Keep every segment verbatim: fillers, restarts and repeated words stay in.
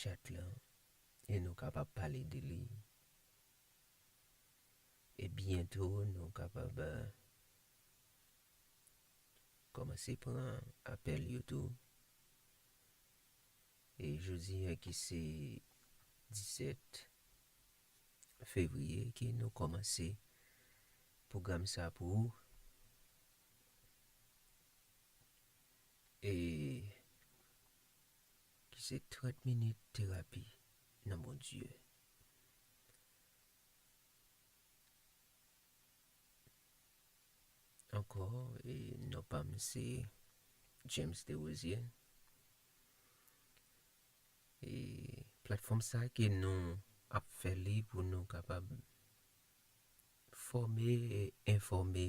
chat lan e nou kapab pale de li. E byento, nou kapab, eh, kòmanse pran apèl yo tou. E jodi a ki se disèt fevriye ke nou kòmanse pwogram sa pou ou. E ki se trant minit terapi nan Bondye. Ankò, e non pa m se James Desrosiers. E platfòm sa ke nou ap fè li pou nou kapab fòme, e enfòme,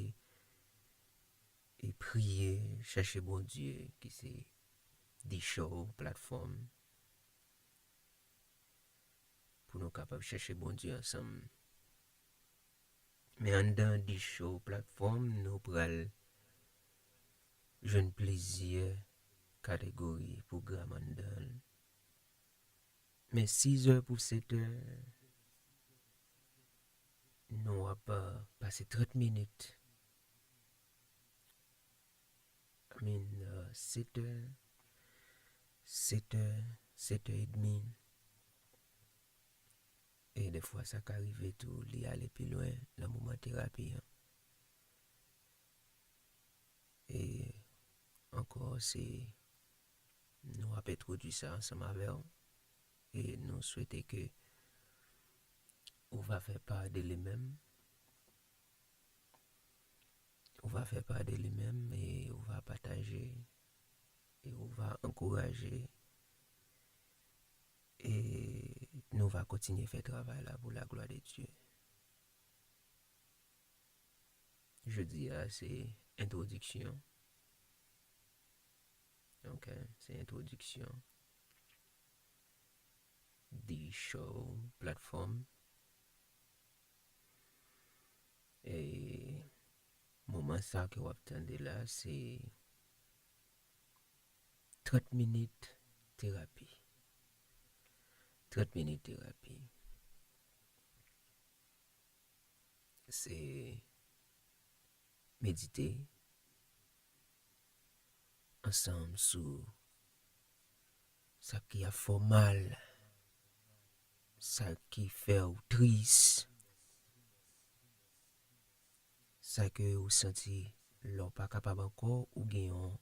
e priye, chèche Bondye, ki se The Show platfòm, pou nou kapab chèche Bondye ansanm. Men anndan The Show platfòm, nou pral jwenn plizyè kategori pwogram anndan l. Men sizè pou setè, nou ap, eh, pase trant minit. I mean, eh, setè, setè, setè edmi. E defwa, sa ka rive tou, li ale pi lwen nan moman terapi an. E ankò, se nou ap entwodui sa ansanm avè w. E nou swete ke ou va fè pa de li menm. Ou va fè pa de li menm e ou va pataje e ou va ankouraje. E nou va kontinye fè travay la pou la glwa de Dye. Jodi a, se entwodiksyon. Ok, se entwodiksyon. The Show platfòm. E moman sa ke w ap tande la, se trant minit terapi. Trant minit terapi. Se medite ansanm sou sa ki ap fè w mal, sa ki fè w tris, sa ke ou santi lè w pa kapab ankò, ou gen yon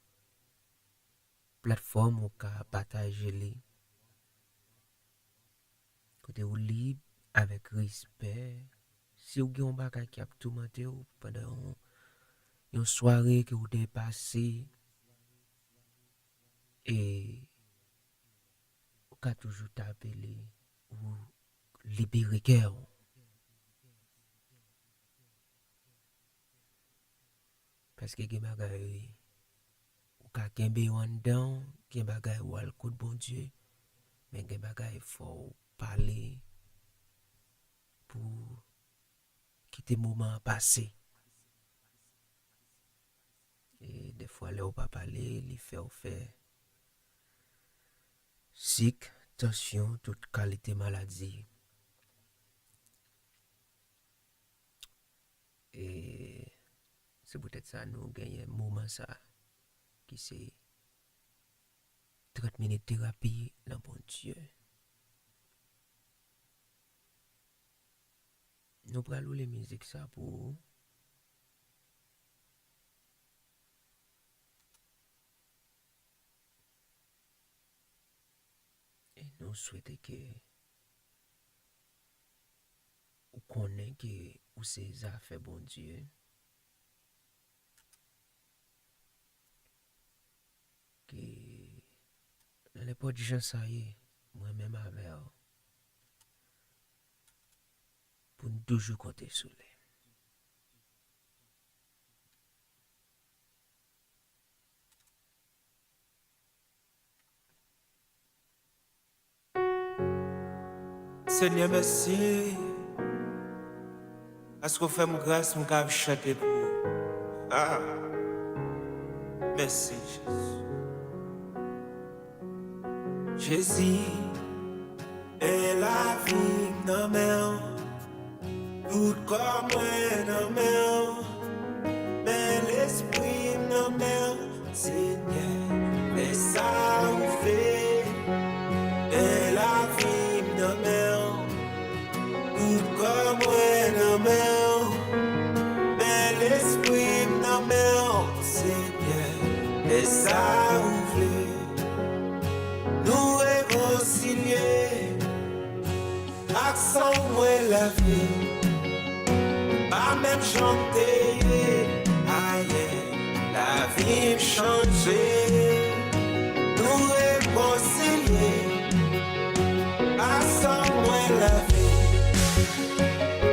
platfòm ou ka pataje li. Kote ou lib, avèk respè. Si w gen yon bagay ki ap toumante w pandan yon, yon sware ke w te pase, e ou ka toujou tape li, ou libere kè w. Paske gen bagay ou ka kenbe yo anndan w, gen bagay ou al kot Bondye, men gen bagay fò w pale pou kite moman an pase. E defwa, lè w pa pale, li fè w fè sik, tansyon, tout kalite maladi. E se poutèt sa nou genyen moman sa, ki se trant minit terapi nan Bondye. Nou pral woule mizik sa pou ou. E nou swete ke ou konnen ke ou se zafè Bondye. Ke nan nenpòt jan sa ye, mwen menm avè w, pou n toujou konte sou li. Senyè, mèsi, paske w fè m gras, m ka ap chante pou ou. Ah, mèsi, Jezi. Jezi, Lavi m nan men w, tout kò mwen nan men w, men lespri m nan men w, Senyè, fè sa ou vle. Men lavi m nan men w, tout kò mwen nan men w, men lespri m nan men w, Senyè, fè sa ou vle. Nou rekonsilye ak san w mwen lavi pa menm jan m te ye ayè. Lavi m chanje, nou rekonsilye ak san w mwen lavi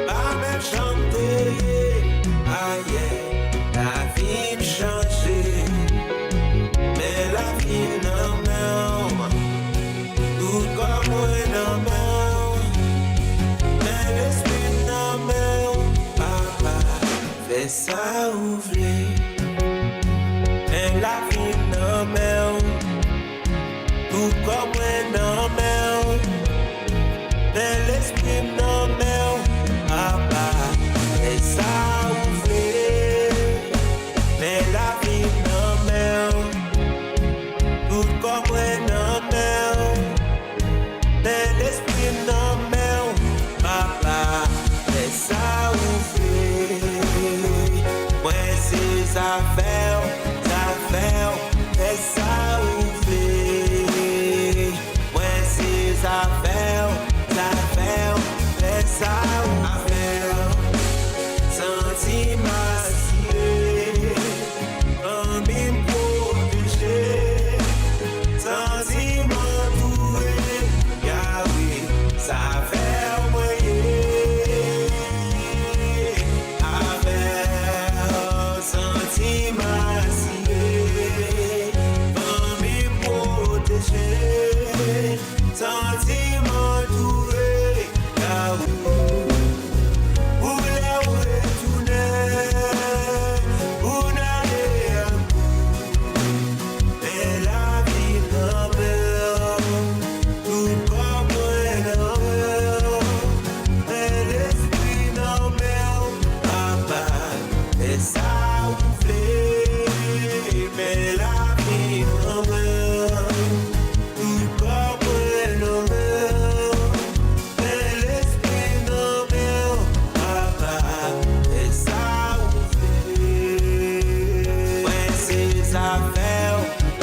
pa menm jan m te ye ayè. Lavi m chanje, men lavi m nan men w. Tout kò mwen nan men w, men lespri m nan men w, Papa, fè sa ou vle. Men lavi m nan men w, tout kò mwen nan men w, men lespri m nan men w, Papa, fè sa ou vle. Men lavi m nan men w, tout kò mwen nan men w, men lespri m nan men w, Papa, fè sa ou vle. Mwen se zafè w, zafè w, fè sa ou vle. Mwen se zafè w, zafè w, fè sa ou vle. Santi m asire, fanmi m pwoteje, santi m antoure, Yawe, zafè w mwen ye. Avè w, santi m asire, fanmi m pwoteje, santi m antoure, Yawe. Pou lè w retounen, pou n ale ak ou. Men lavi m nan men w, tout kò mwen nan men w, men lespri m nan men w, Papa, fè sa ou vle. Men lavi m nan men w, tout kò mwen nan men w, men lespri m nan men w, Papa, fè sa ou vle. Mwen se zafè w,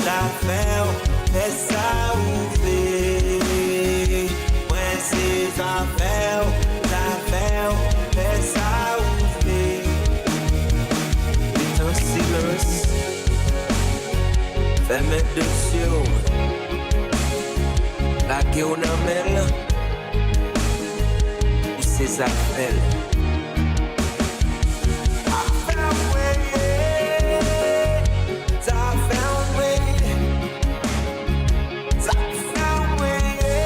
zafè w, fè sa ou vle. Mwen se zafè w, zafè w, fè sa ou vle. Ret an silans. Fèmen de zye w. Lage w nan men l. Ou se zafè l. Afè w mwen ye. Zafè w mwen ye. Zafè w mwen ye.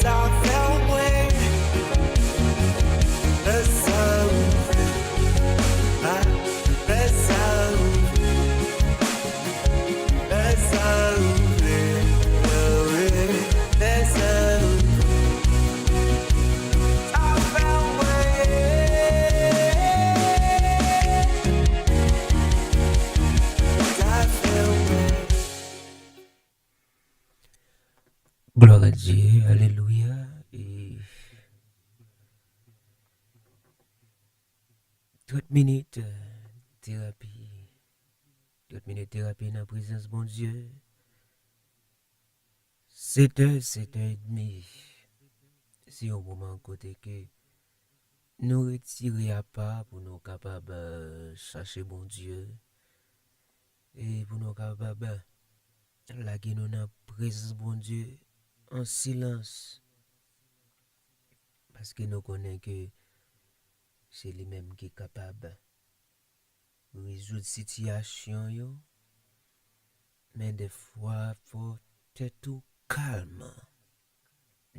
Zafè w mwen ye. Fè sa ou vle. Ah, fè sa ou vle. Fè sa ou vle, Yahweh, fè sa ou vle. Zafè w mwen ye. Zafè w mwen. Gloire à Dieu, alléluia. E trant minit, euh, terapi. Trant minit terapi nan prezans Bondye. Sèt è, sèt è edmi. Se yon moman kote ke nou retire apa pou nou kapab, euh, chache Bondye. E pou nou kapab, euh, lage nou nan prezans Bondye an silans. Paske nou konnen ke se li menm ki kapab rezoud sitiyasyon yo. Men dèfwa, fò tèt ou kalm.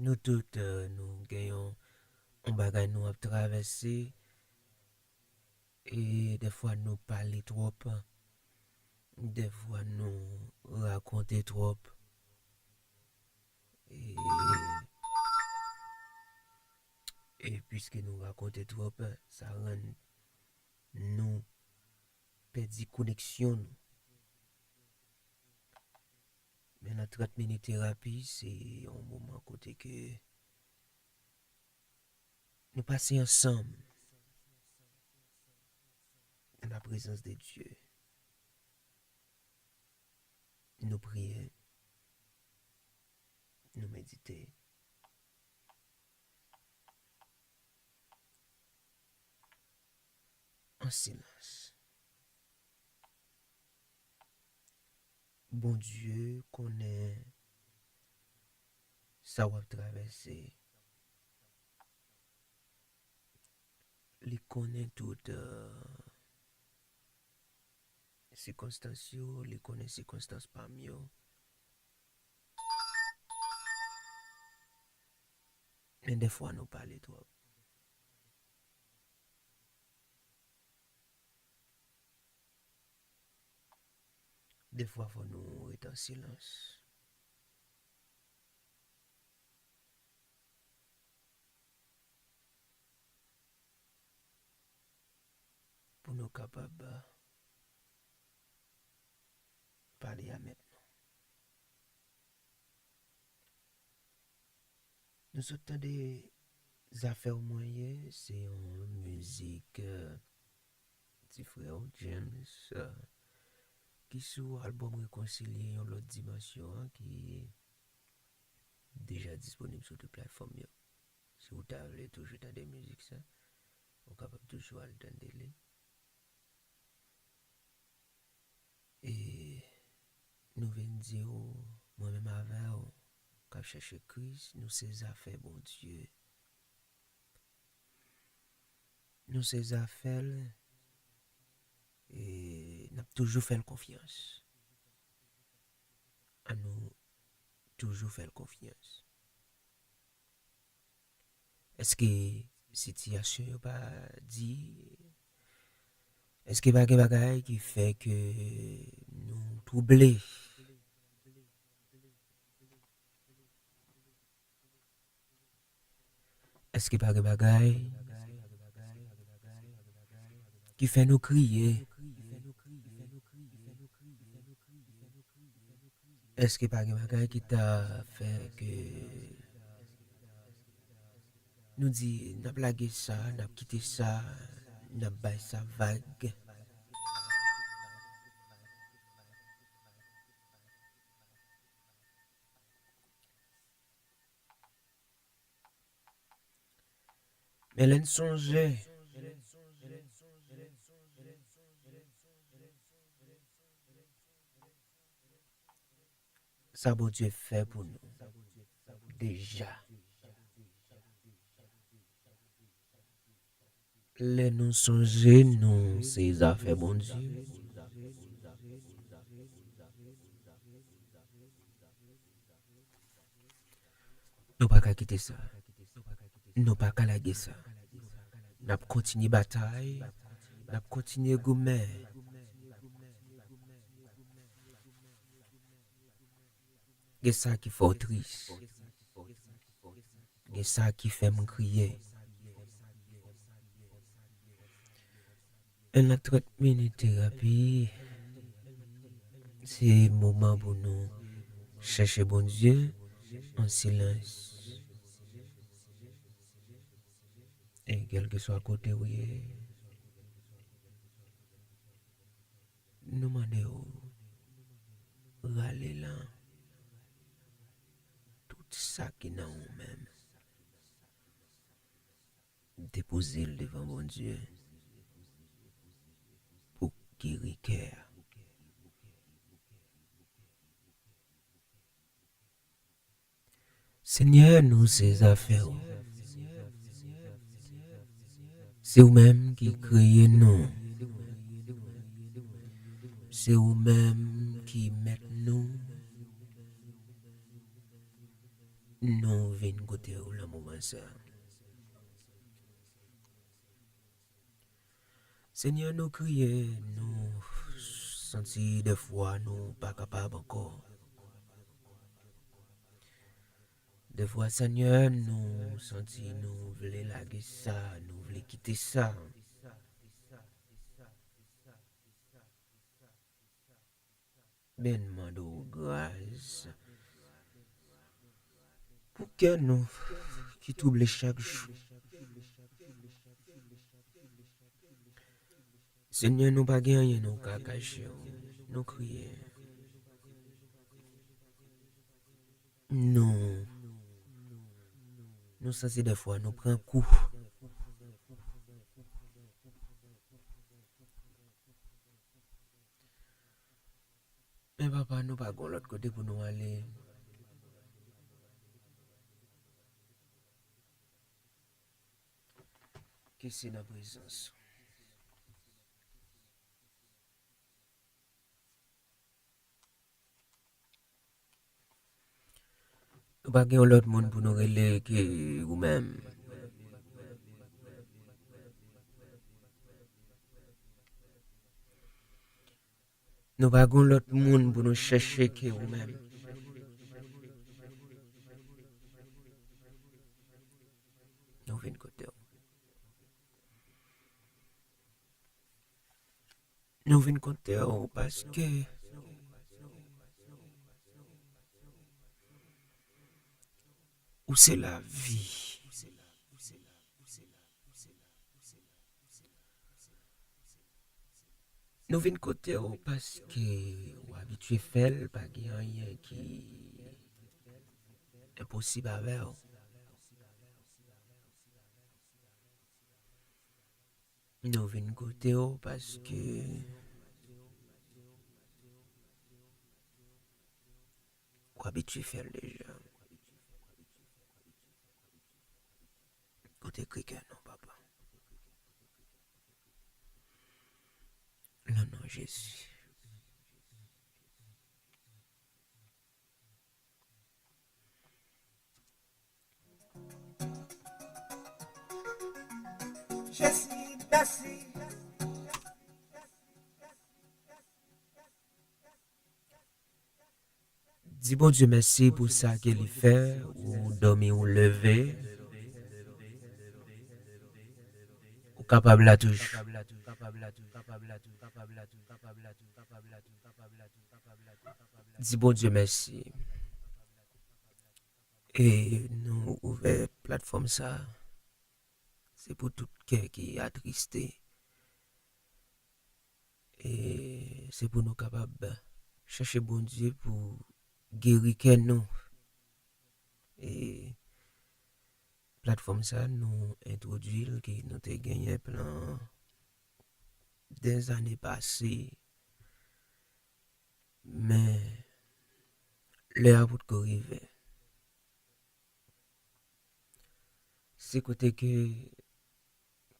Nou tout, euh, nou gen yon, yon bagay nou ap travèse. E dèfwa nou pale twòp. Dèfwa nou rakonte twòp. E Piske nou rakonte twòp, sa rann nou pèdi koneksyon nou. Men nan trant minit terapi, se yon moman kote ke nou pase ansanm nan la prezans de Dye. Nou priye, nou medite an silans. Bondye konnen sa w ap travèse. Li konnen tout, euh, sikonstans yo, li konnen sikonstans pa m yo. Men dèfwa nou pale twòp. Dèfwa fò nou ret an silans. Pou nou kapab pale a mèt nou. Nou sot tande Zafè w mwen ye, se yon mizik, euh, ti frè w, James, euh, ki sou albòm Rekonsilye, yon lòt dimansyon an, ki deja disponib sou tout platfòm yo. Si w ta vle toujou tande mizik sa, ou kapab toujou al tande li. E nou vin di w, mwen menm avè w, k ap chèche Kris, nou se zafè Bondye. Nou se zafè l, e n ap toujou fè l konfyans. An nou toujou fè l konfyans. Èske sitiyasyon yo pa di? Èske pa gen bagay ki fè ke nou twouble? Èske pa gen bagay ki fè nou kriye? Èske pa gen bagay ki ta fè ke nou di, n ap lage sa, n ap kite sa, n ap bay sa vag? Men lè n sonje sa Bondye fè pou nou deja. Lè nou sonje nou se zafè Bondye, nou pa ka kite sa. Nou pa ka lage sa. N ap kontinye batay, n ap kontinye goumen. Gen sa ki fè w tris. Gen sa ki fè m kriye. Nan trant minit terapi, se moman pou nou chèche Bondye an silans. E kèlkeswa kote w ye, nou mande w rale lan tout sa ki nan ou menm. Depoze l devan Bondye pou geri kè a. Senyè, nou se zafè w. Se ou menm ki kreye nou. Se ou menm ki mèt nou. Nou vin kote w nan moman sa. Senyè, nou kriye, nou santi dèfwa nou pa kapab ankò. Dèfwa, Senyè, nou santi nou vle lage sa, nou vle kite sa. Men n mande w gras pou kè nou ki twouble chak jou. Senyè, nou pa gen anyen nou ka kache w. Nou kriye. Nou, nou santi dèfwa nou pran kou. Men papa, nou pa gon lòt kote pou nou ale. Ke se nan prezans ou. Nou pa gen yon lòt moun pou nou rele ke ou menm. Nou pa gen yon lòt moun pou nou chèche ke ou menm. Nou vin kote w. Nou vin kote w paske ou se lavi. Nou vin kote w paske ou abitye fè l, pa gen anyen ki enposib avè w. Nou vin kote w paske ou abitye fè l deja. Kote kri kè nou, papa. Nan non Jezi. Jezi, mèsi. Di Bondye mèsi pou sa ke li fè, ou dòmi, ou leve, ou kapab la toujou. Di Bondye mèsi. E nou ouvè platfòm sa. Se pou tout kè ki atriste. E se pou nou kapab chèche Bondye pou geri kè nou. E platfòm sa, nou entwodui l, ke nou te genyen plan dèzane pase. Men lè a potko rive. Se kote ke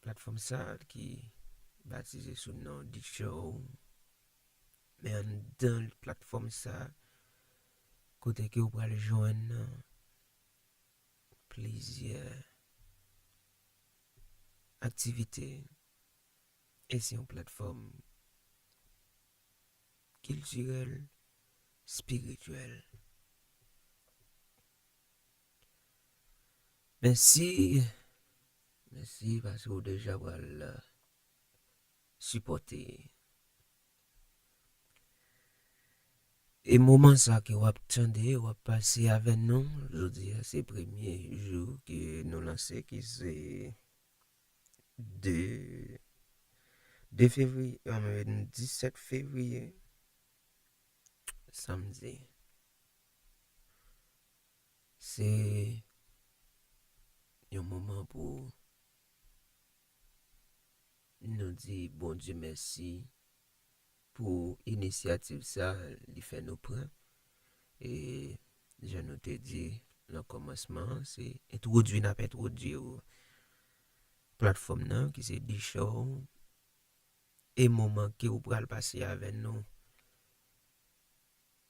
platfòm sa ki batize sou non D-Show, men anndan platfòm sa, kote ke w pral jwenn plizyè aktivite. E se yon platfòm kiltirèl, espirityèl. Mèsi, mèsi paske w deja pral sipòte. E moman sa ke w ap tande, w ap pase avè nou, jodi a se premye jou ke nou lanse, ki se de, de fevriye, anben, disèt fevriye, samdi. Se yon moman pou nou di Bondye mèsi pou inisyativ sa li fè nou pran. E jan nou te di nan kòmansman an, se entwodui n ap entwodui w platfòm nan, ki se D-Show, e moman ke w pral pase avè nou.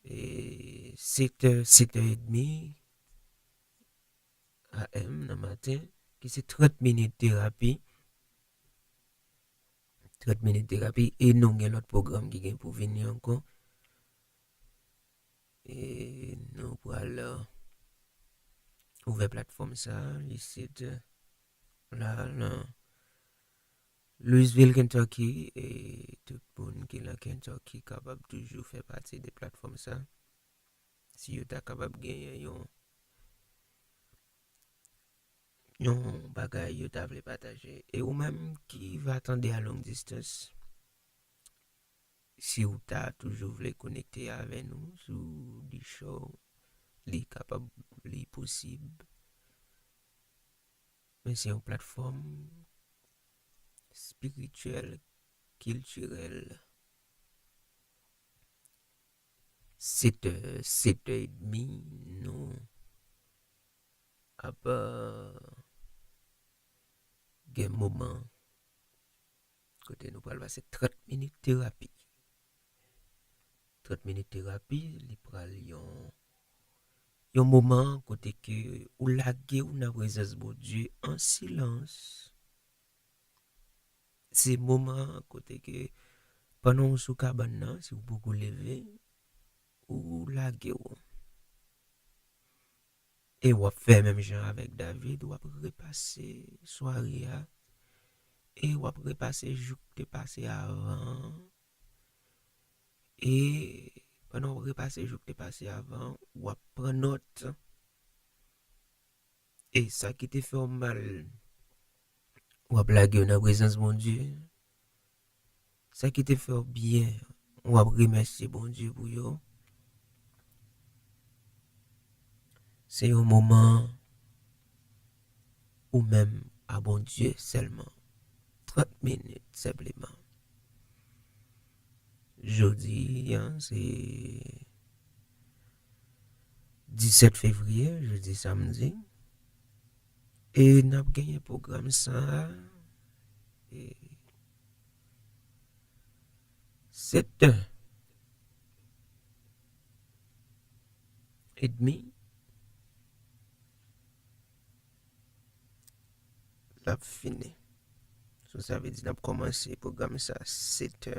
E sèt è, sèt è edmi A M nan maten, ki se trant minit terapi. Trant minit terapi, e nou gen lòt pwogram ki gen pou vini ankò. E nou pral, euh, ouvè platfòm sa, li sit la nan Louisville, Kentucky, e tout moun ki nan Kentucky kapab toujou fè pati de platfòm sa. Si yo ta kapab genyen yon, yon bagay yo ta vle pataje. E ou menm ki va tande a long distance, si ou ta toujou vle konekte avè nou sou Discord, li kapab, li posib. Men se yon platfòm espirityèl, kiltirèl. Setè, setè edmi, nou ap, euh, gen moman kote nou pral pase trant minit terapi. Trant minit terapi, li pral yon, yon moman kote ke ou lage w nan prezans Bondye an silans. Se moman kote ke pandan w sou kabann nan, si w poko leve, ou lage w. E w ap fè menm jan avèk David, w ap repase sware a, e w ap repase jou k te pase avan an. E pandan w ap repase jou k te pase avan an, w ap pran nòt. E sa ki te fè w mal, w ap lage yo nan prezans Bondye. Sa ki te fè w byen, w ap remèsye Bondye pou yo. Se yon moman ou menm a Bondye sèlman. Trant minit senpleman. Jodi a, se disèt fevriye, jodi samdi. E n ap genyen pwogram sa a, e, setè edmi. L ap fini. So, sa vle di n ap kòmanse pwogram sa setè,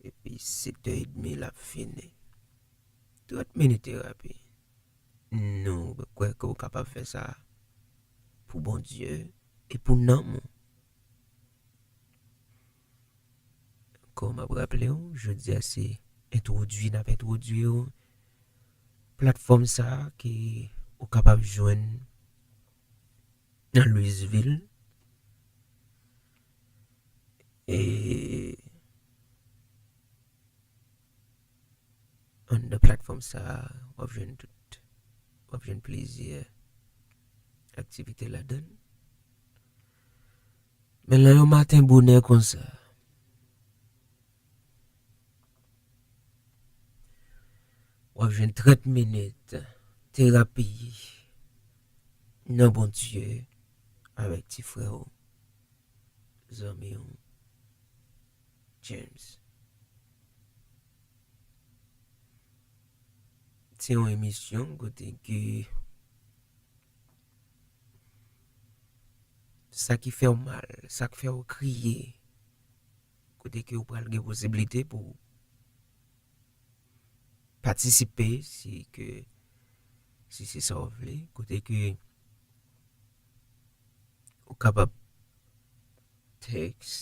epi setè edmi l ap fini. Trant minit terapi. Nou kwè ke w kapab fè sa pou Bondye e pou nanm ou. Kòm m ap raple w, jodi a se entwodui, n ap entwodui w platfòm sa a ke ou kapab jwenn nan Louisville. E anndan platfòm sa a, w ap jwenn tout, w ap jwenn plizyè aktivite ladan l. Men nan yon maten bonè konsa, w ap jwenn trant minit terapi nan Bondye avèk ti frè w, zanmi w, James. Se yon emisyon kote ke sa ki fè w mal, sa k fè w kriye, kote ke w pral gen posiblite pou w patisipe, si ke, si se sa w vle, kote ke ou kapab tèks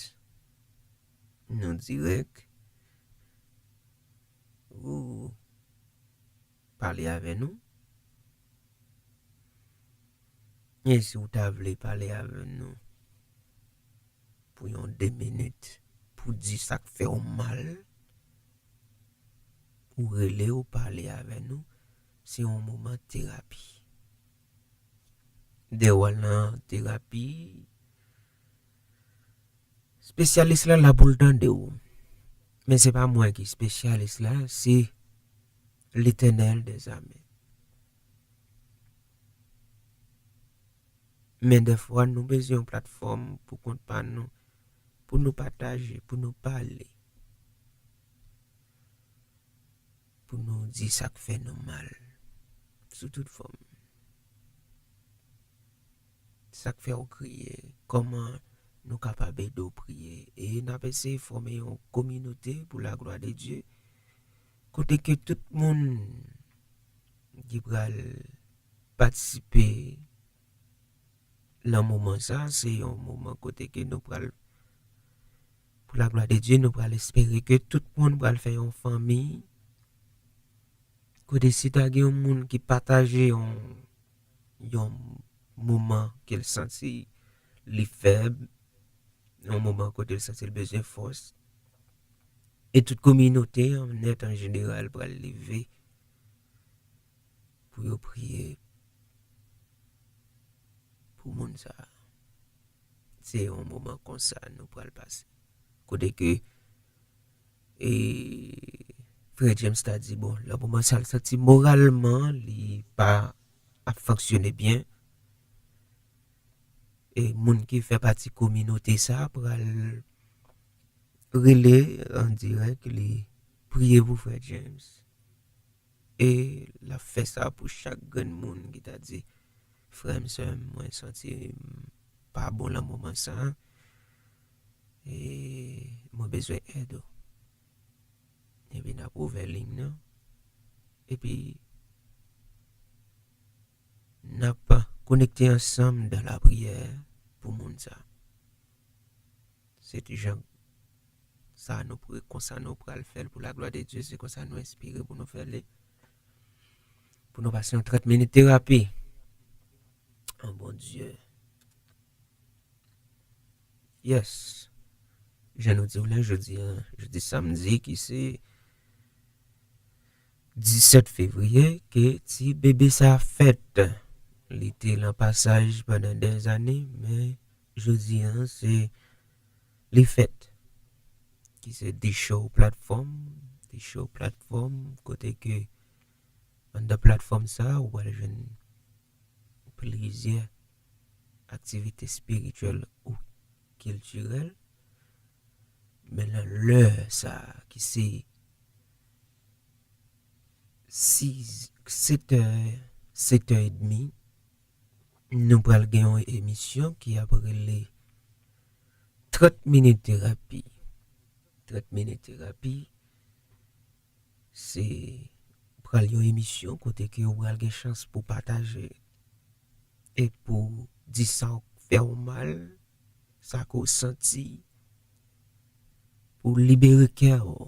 nou dirèk, ou pale avè nou. E si w ta vle pale avè nou pou yon de minit, pou di sa k fè w mal, ou rele, ou pale avè nou, se yon moman terapi. Dèyè w al nan terapi, espesyalis la la pou l tande w. Men se pa mwen ki espesyalis la, se Letènèl dèzame. Men dèfwa, nou bezwen yon platfòm pou kont pa nou, pou nou pataje, pou nou pale, pou nou di sa k fè nou mal, sou tout fòm. Sa k fè w kriye, kòman nou kapab ede w priye. E n ap eseye fòme yon kominote pou laglwa de Dye, kote ke tout moun ki pral patisipe nan moman sa, se yon moman kote ke nou pral, pou la glwa de Dye, nou pral espere ke tout moun pral fè yon fanmi. Kote si ta gen yon moun ki pataje yon, yon moman ke l santi li fèb, yon moman kote l santi l bezwen fòs, e tout kominote an nèt an jeneral pral leve pou yo priye pou moun sa a. Se yon moman konsa nou pral pase. Kote ke, e, frè James ta di, bon, nan moman sa l santi moralman, li pa ap fonksyone byen. E moun ki fè pati kominote sa a pral rele an dirèk, li priye pou frè James. E l ap fè sa pou chak grenn moun ki ta di, frè m, sè m, mwen santi m pa bon nan moman sa a. E mwen bezwen èd ou. Epi n ap ouvè liy nan. Epi n ap konekte ansanm dan lapriyè pou moun sa. Se ti jan sa nou pre-, konsa nou pral fè l pou la glwa de Dye, se konsa nou enspire pou nou fè li. Pou nou pase yon trant minit terapi. Oh, Bondye. Yes. Jan nou di w la, jodi a, jodi samdi ki se disèt fevriye ke ti bebe sa fèt. Li te lan pasaj pandan dèzane, men jodi a, se li fèt. Ki se The Show Platform. The Show Platform, kote ke anndan platfòm sa, ou pral jwenn plizyè aktivite espirityèl ou kiltirèl. Men nan lè sa, ki se sis, sèt è, sèt è edmi, nou pral gen yon emisyon ki ap rele trant minit terapi. Trant minit terapi, se pral yon emisyon kote ke ou pral gen chans pou pataje e pou di sa k fè w mal, sa ke w santi, pou libere kè w.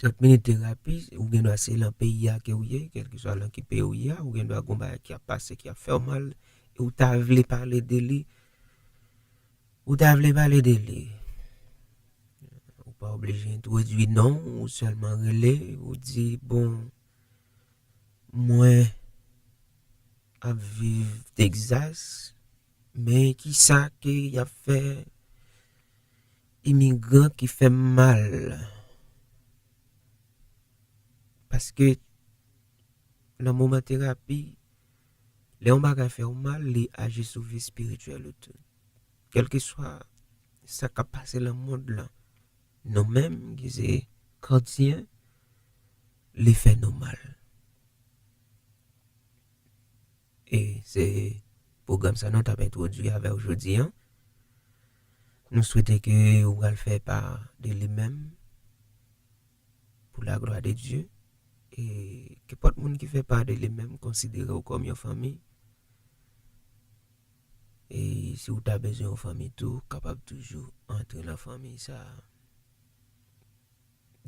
Trant minit terapi, ou gen dwa se lan peyi a ke w ye, kèlkeswa lan ki peyi w ye a, ou gen dwa gon bagay ki ap pase, ki ap fè w mal, e ou ta vle pale de li, ou ta vle pale de li. Ou pa oblije entwodui non w, ou sèlman rele, ou di, bon, mwen ap viv Texas, men kisa ke y ap fè imigran ki fè m mal? Paske nan moman terapi, lè yon bagay fè w mal, li aji sou vi espirityèl ou tou. Kèlkeswa sa k ap pase nan mond lan, nou menm ki se kretyen, li fè nou mal. E se pwogram sa nou t ap entwodui avè w jodi a. Nou swete ke ou pral fè pa de li menm pou la glwa de Dye. E kenpòt moun ki fè pa de li menm konsidere w kòm yon fanmi. E si w ta bezwen yon fanmi tou, w kapab toujou antre nan fanmi sa a.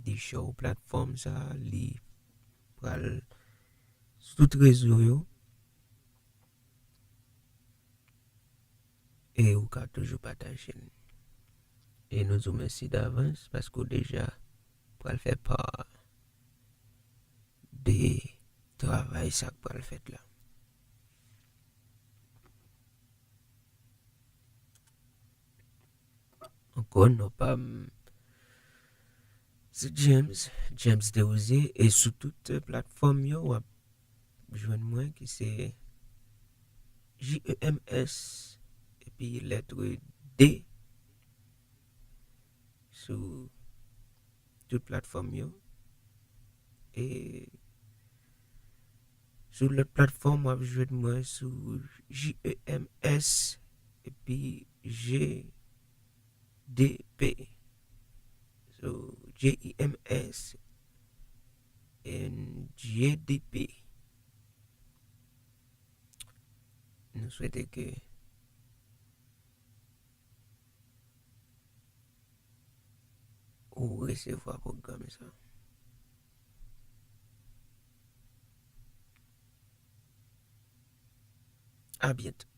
The Show platfòm sa a, li pral sou tout rezo yo. E ou ka toujou pataje l. E nou di w mèsi davans paske w deja pral fè pa de travay sa k pral fèt la. Ankò, non pa m se James, James Desrosiers, e sou tout platfòm yo, w ap jwenn mwen ki se J E M S, epi lèt D sou tout platfòm yo. E sou lòt platfòm, w ap jwenn mwen sou J E M S epi G D P. So, J E M S and G D P. Nou swete ke ou resevwa pwogram sa. A byento.